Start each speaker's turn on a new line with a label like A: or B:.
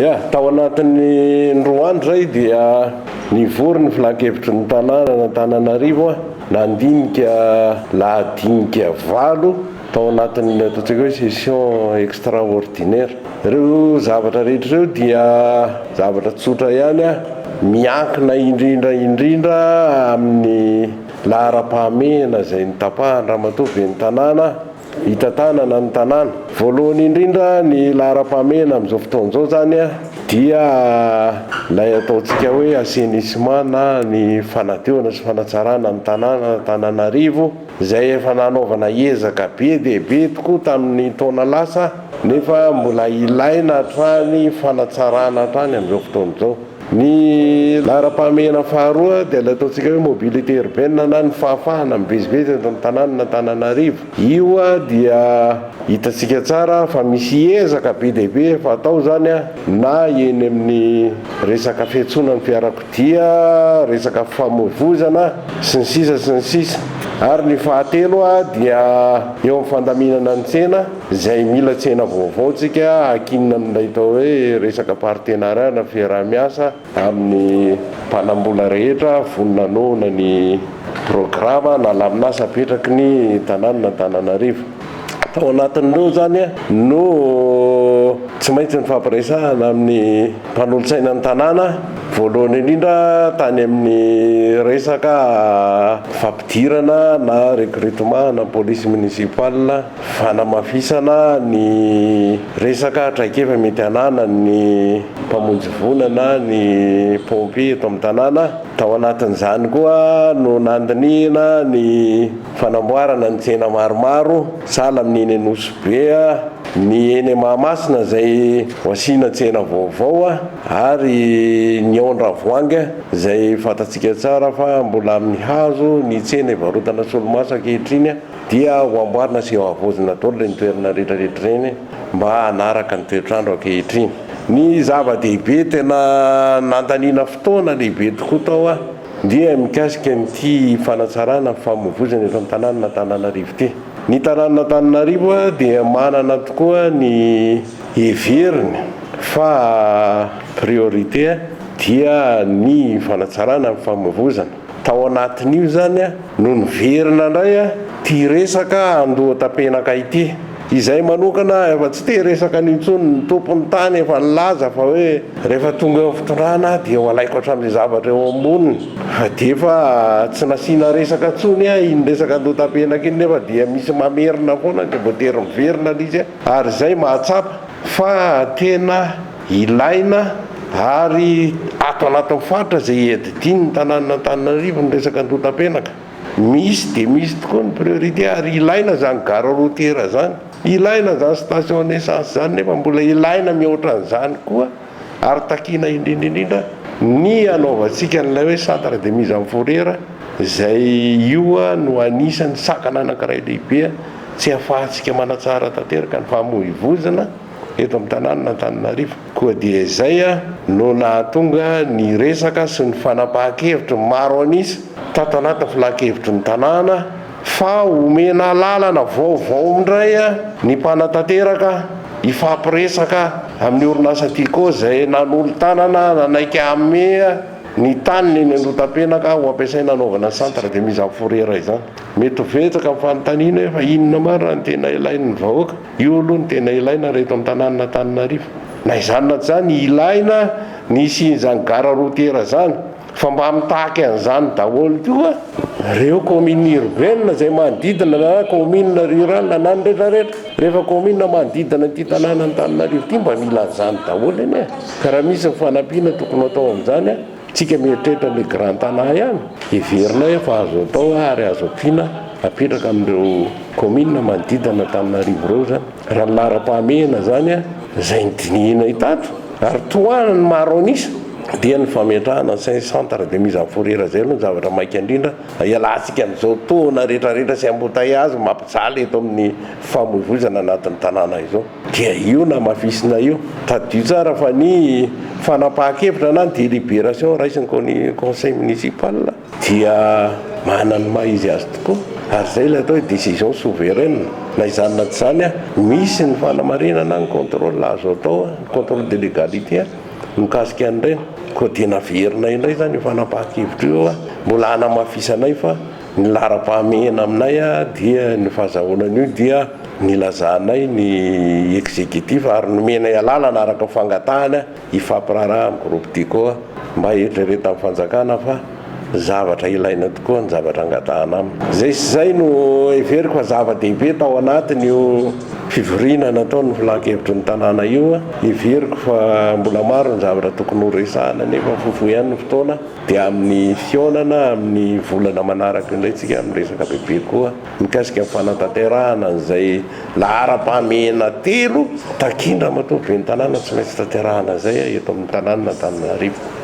A: Ya, tao anatin'ny 2 andro izay dia nivory ny filankevitry ny tanànan'Antananarivo nandinika lahadinika valo tao anatin'ny ataontsika hoe session extraordinaire. Ireo zavatra rehetra ireo dia zavatra tsotra ihany, miankina indrindra indrindra amin'ny laharam-pahamehana izay notapahan-dRamatoa Ben'ny tanàna hitantanana ny tanàna. Voalohany indrindra, ny laharam-pahamehana amin'izao fotoana izao izany dia ilay ataontsika hoe assainissement na ny fanadiovana sy fanatsarana ny tanàna Antananarivo izay efa nanaovana ezaka be dia be tokoa tamin'ny taona lasa nefa mbola ilaina hatrany fanatsarana hatrany amin'izao fotoana izao. Ny laharam-pahamehana faharoa dia ilay ataontsika hoe mobilité urbaine na ny fahafahana mivezivezy eto amin'ny tanànan'Antananarivo. Io dia hitantsika tsara fa misy ezaka be dia be efa atao izany na eny amin'ny resaka fiantsoana ny fiarakodia, resaka fifamoivoizana, sy ny sisa sy ny sisa. Ary ny fahatelo dia eo amin'ny fandaminana ny tsena. Izay mila tsena vaovao tsika akinina amin'ilay atao hoe resaka partenariat na fiaraha-miasa amin'ny mpanambola rehetra vonona hanohana ny programa na lamin'asa apetraky ny tanànan'Antananarivo. Tao anatin'ireo izany no tsy maintsy nifampiresahana amin'ny mpanolotsaina ny tanàna, voalohany indrindra tany amin'ny resaka fampidirana na recrutement na police municipale. Fanamafisana ny resaka traikefa mety ananan'ny mpamonjy voina na ny pompier eto amin'ny tanàna. Tao anatin'izany koa no nandinihina ny fanamboarana ny tsena maromaro, sahala amin'ny eny Anosibe, ny eny Mahamasina izay ho asiana tsena vaovao ary ny ao Andravoahangy izay fantatsika tsara fa mbola amin'ny hazo ny tsena ivarotana solomaso ankehitriny. Dia ho amboarina sy ho havaozina daholo ireny toerana rehetra rehetra ireny mba hanaraka ny toetr'andro ankehitriny. Ny zava-dehibe tena nandaniana fotoana lehibe tokoa tao dia mikasika an'ity fanatsarana ny famoivoizana eto amin'ny tanànan'Antananarivo ity. Ny tanànan'Antananarivo dia manana tokoa ny heveriny fa priorité dia ny fanatsarana ny famoivoizana. Tao anatin'io izany no niverina indray ity resaka Andohatapenaka ity. Izay manokana efa tsy te hiresaka an'io intsony, ny tompon'ny tany efa nilaza fa hoe rehefa tonga eo amin'ny fitondrana aho dia ho alaiko hatramin'izay zavatra eo amboniny. Fa dia efa tsy nasiana resaka intsony iny resaka Andohatapenaka iny nefa dia misy mamerina foana dia voatery miverina ilay izy ary izay mahatsapa Fa tena ilaina ary ato anatin'ny faritra izay iadidiany ny tanànan'Antananarivo ny resaka Andohatapenaka. Misy dia misy tokoa ny priorité ary ilaina izany gare routière izany, ilaina izany station essence izany nefa mbola ilaina mihoatra an'izany koa ary takiana indrindra indrindra ny hanaovantsika an'ilay hoe centre de mise en fourrière izay io no anisan'ny sakana anankiray lehibe Tsy ahafahantsika manatsara tanteraka ny famoivozana eto amin'ny tanànan'Antananarivo. Koa dia izay no nahatonga ny resaka sy ny fanapahan-kevitry ny maro an'isa tato anatin'ny filan-kevitry ny tanàna fa omena alalana vaovao indray ny mpanatanteraka hifampiresaka amin'ny orinasa Tiko izay nanolo-tanana nanaiky hanome ny taniny eny Andohatapenaka ho ampiasaina hanaovana centre de mise en fourrière izany. Mety ho betsaka ny fanontaniana hoe fa inona marina no tena ilain'ny vahoaka? Io aloha no tena ilaina raha eto amin'ny tanànan'Antananarivo. Na izany na tsy izany, ilaina ny hisian'izany gara routière izany fa mba mitaky an'izany daholo koa ireo commune urbaine izay manodidina na commune rurale na ny rehetra rehetra. Rehefa commune manodidina ity tanànan'Antananarivo ity mba mila an'izany daholo anie e! Ka raha misy ny fanampiana tokony ho atao amin'izany, Tsika mieritreritra le grand Tana ihany, heverinay fa azo atao ary azo ampiana apetraka amin'ireo commune manodidina an'Antananarivo ireo izany. Raha ny laharam-pahamehana izany izay nodinihinay tato ary tohanan'ny maro an'isa dia ny fametrahana an'izay centre de mise en fourrière izay aloha ny zavatra maika indrindra hialantsika amin'izao tohina rehetrarehetra sy embouteillage mampijaly eto amin'ny fifamoivoizana anatin'ny tanàna izao. Dia io namafisina io. Tadidio tsara fa ny fanapahan-kevitra na ny délibération raisin'ny conseil municipal dia manana ny maha izy azy tokoa. Ary izay ilay atao hoe décision souveraine. Na izany na tsy izany, misy ny fanamarinana ny contrôle azo atao, ny contrôle de légalité mikasika an'ireny. Koa dia naverina indray izany io fanapahan-kevitra io, mbola hanamafisanay fa ny laharam-pahamehana aminay dia ny fahazahoana an'io dia nilazanay ny exécutif ary nomenay alalana araka ny fangatahany hifampiraharaha amin'ny groupe Tiko mba hieritreretan'ny fanjakana fa zavatra ilaina tokoa ny zavatra angatahana aminy. Izay sy izay no heveriko fa zava-dehibe tao anatin'io fivoriana nataon'ny filan-kevitry ny tanàna io. Heveriko fa mbola maro ny zavatra tokony ho resahana nefa fohifohy ihany ny fotoana dia amin'ny fihaonana amin'ny volana manaraka indray tsika miresaka bebe kokoa mikasika ny fanatanterahana an'izay laharam-pahamehana telo takian-dRamatoa Ben'ny tanàna tsy maintsy tanterahana izay eto amin'ny tanànan'Antananarivo.